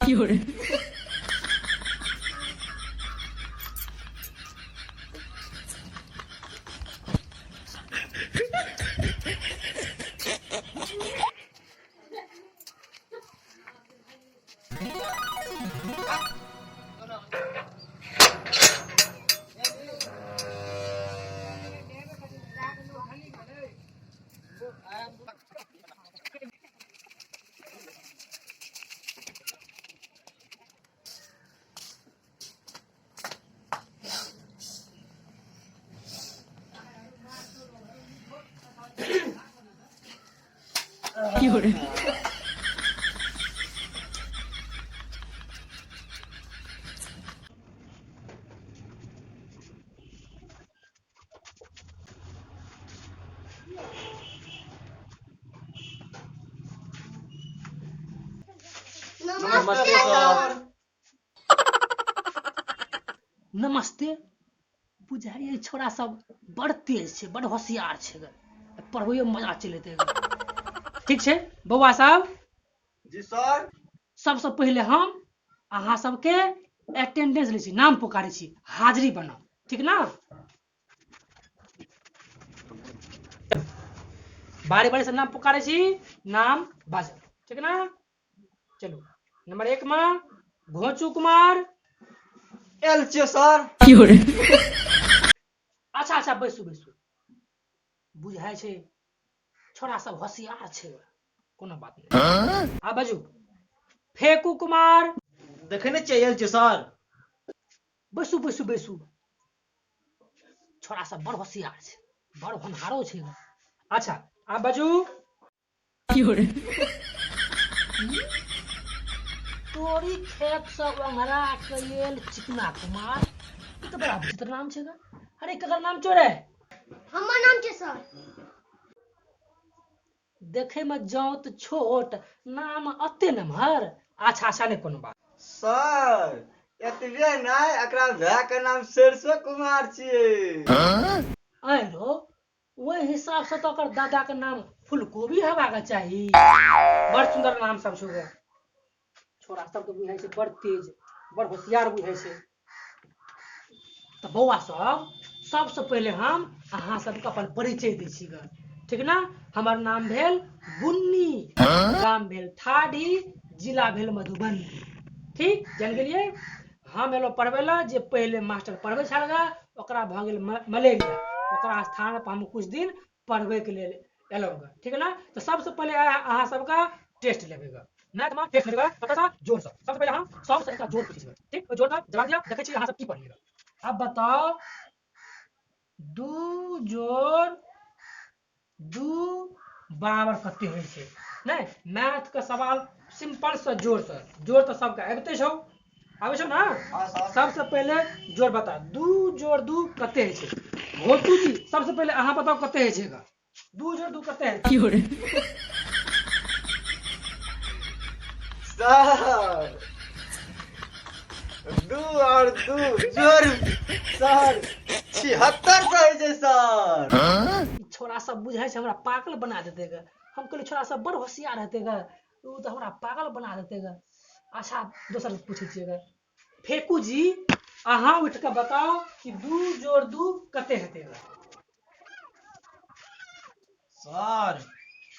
有人，有人，नमस्ते sir. नमस्ते। बुझाइए छोरा सब बड़ तेज छै, बड़ होशियार छै ग, पढ़बैयो मजा चलि एतै ग। ठीक छै बौआ सब? जी सर। सबसँ पहिले हम अहाँ सबके अटेंडेंस लै छी, नाम पुकारै छी, हाजिरी बनाउ, ठीक ना? बारी बारी से नाम पुकारै छी, नाम बाजू, ठीक ना? चलू, नंबर 1 में घोचू कुमार। एल छियै सर। 有人， अच्छा अच्छा, बैसू बैसू। बुझाइ छै छोरा सब होशियार छै, कोनो बात नहि। आ बाजू फेकू कुमार। देखै नहि छियै, एल छियै सर। बैसू बैसू बैसू। छोरा सब बड़ होशियार छै, बड़ होनहारो छै। अच्छा आ बाजू। 有人， तोरी खेत से ओंघरा के एल चिकना कुमार, ई तऽ बड़ा विचित्र नाम छै ग। अरे ककर नाम चोरे? हमर नाम छै सर। देखे में जाउत छोट, नाम अते नमहर। अच्छा अच्छा, नहि कोनो बात। सर एतबे नहि, एकरा भाय के नाम सरसो कुमार छियै। आँय रो, ओहि हिसाब से तऽ ओकर दादा के नाम फूलकोबी हेबाक चाही। बड़ सुंदर नाम सब छौ ग। छोरा सबके बुझाइ छै बड़ तेज, बड़ होशियार बुझाइ छै। तऽ बौआ सब, सबसँ पहिले हम अहाँ सबके अपन परिचय दै छी ग, ठीक ना? हमर नाम भेल बुन्नी, गाम भेल ठाढ़ी, जिला भेल मधुबनी, ठीक? जानि गेलियै? हम एलहुँ पढ़बै लए, जे पहिले मास्टर पढ़बै छल ग ओकरा भऽ गेल मलेरिया, ओकरा स्थान पर हम कुछ दिन पढ़बैके लेल एलहुँ ग, ठीक ना? तऽ सबसँ पहिले अहाँ सबके टेस्ट लेबै ग, मैथमे टेस्ट लेबै ग, कतऽसँ? जोरसँ। सबसँ पहिले हम सबसँ एकटा जोर पूछै छी, ठीक? ओहि जोरके जवाब दिअ, देखै छी अहाँ सब की पढ़लियै। आब बताउ, 2 जोड़ 2 बराबर कते होइ छै? नहि, मैथ के सवाल सिंपल से जोर से, जोर तऽ सबके आबिते छौ, आबै छौ ना? हाँ सर। सबसे पहिले जोर बता, 2 जोड़ 2 कते होइ छै? भोतू जी, सबसे पहिले अहाँ बताउ कते होइ छै ग? 2 जोड़ 2 कते होइ छै? 有人， सर 2 और 2 जोड़ सर 76 सौ होइ छै सर। ई छोरा सब बुझाइ छै हमरा पागल बना देतै ग। हम कहलियै छोरा सब बड़ होशियार हेतै ग, ओ तऽ हमरा पागल बना देतै ग। अच्छा दोसर पूछै छियै ग। फेकू जी, अहाँ उठि कऽ बताउ कि 2 जोड़ 2 कते हेतै ग? सर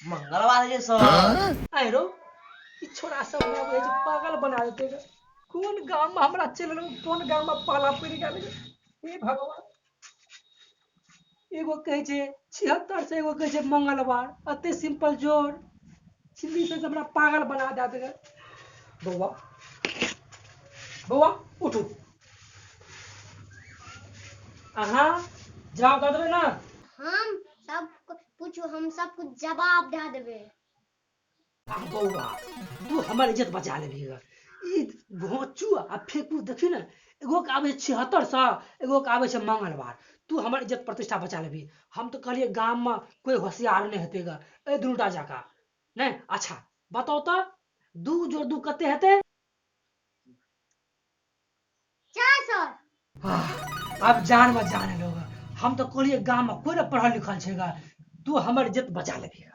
मंगलवार होइ छै सर। आइ रौ, ई छोरा सब हमरा बुझाइ छै पागल बना देतै ग। कोन गाम में हमरा चलि एलहुँ, कोन गाम में पाला पड़ि गेल ग? हे भगवान, एगो कहै छै 76 से, एगो कहै छै मंगलवार, अते सिंपल जोड़ सिंधी से हमरा पागल बना दए देगा। बौआ बौआ उठू, अहाँ जवाब दऽ देबै ना? हम सब पूछू, हम सब कुछ जवाब दए देबै। आ बौआ, तू हमर इज्जत बचा लेबही ग। ई घोचू आ फेकू देखी ने, एगो के आबै छै 76 सए, एगो के आबै छै मंगलवार। तू हमर इज्जत प्रतिष्ठा बचा लेबही। हम तऽ कहलियै गाम में कोई होशियार नहि हेतै ग, एहि दुनूटा जकाँ नहि। अच्छा बताउ तऽ 2 जोड़ 2 कते हेतै? 4 सर। आब जान में जान एलो ग। हम तऽ कहलियै गाम में कोई ने पढ़ल लिखल छै ग, तू हमर इज्जत बचा लेबही ग,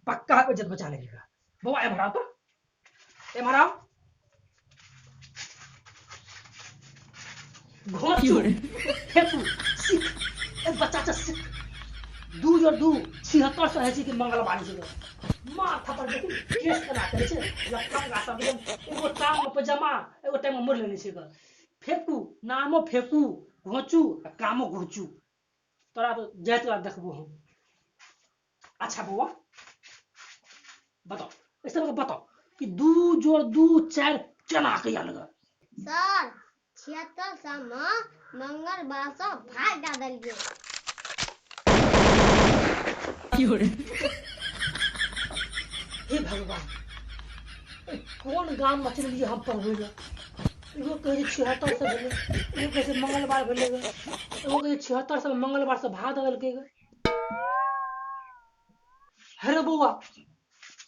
पक्का इज्जत बचा लेबही ग। बौआ एम्हर आउ तऽ, एम्हर आउ। घोंचू, फेकू, सीख, ए बच्चा से सीख। 2 जोड़ 2 76 सौ होइ छै कि मंगलवार छै। मार थप्पड़ देखी केस केना करै छै, लफंगा सब एकदम एगो टांग में पैजामा एगो टांग में मोड़ लेने छै। फेकू, नामो फेकू, घोंचू आ कामो घोंचू। तोरा तो जाइत तोरा देखबो हम। अच्छा बौआ बताओ, इस तरह बताओ कि 2 जोड़ 2 4 केना के आयल ग? सर 76 सौ में मंगलवार से भाग दए देलियै। हे भगवान, कोन गाम में चललियै हम पढ़बै लए? एगो कहै छै 76 सौ भेलै, एगो कहै छै मंगलवार भेलै ग, एगो कहै छै 76 सौ मंगलवार से भाग देलकै ग। हेलो बौआ,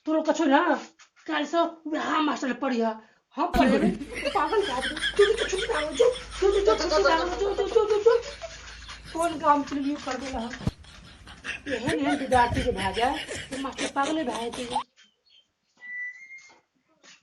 तोरो कछो ना काल्हि से वएह मास्टर पढ़िया, हम पढ़ेबै। पागल भए गेलै। जो जो छुट्टी भए गेलै, जो जो जो छुट्टी भए गेलै, जो जो जो जो जो। कोन गाम चललियै पढ़बै लए हम? एहन एहन विद्यार्थी जे भए जाय तऽ मास्टर पागले भए जेतै।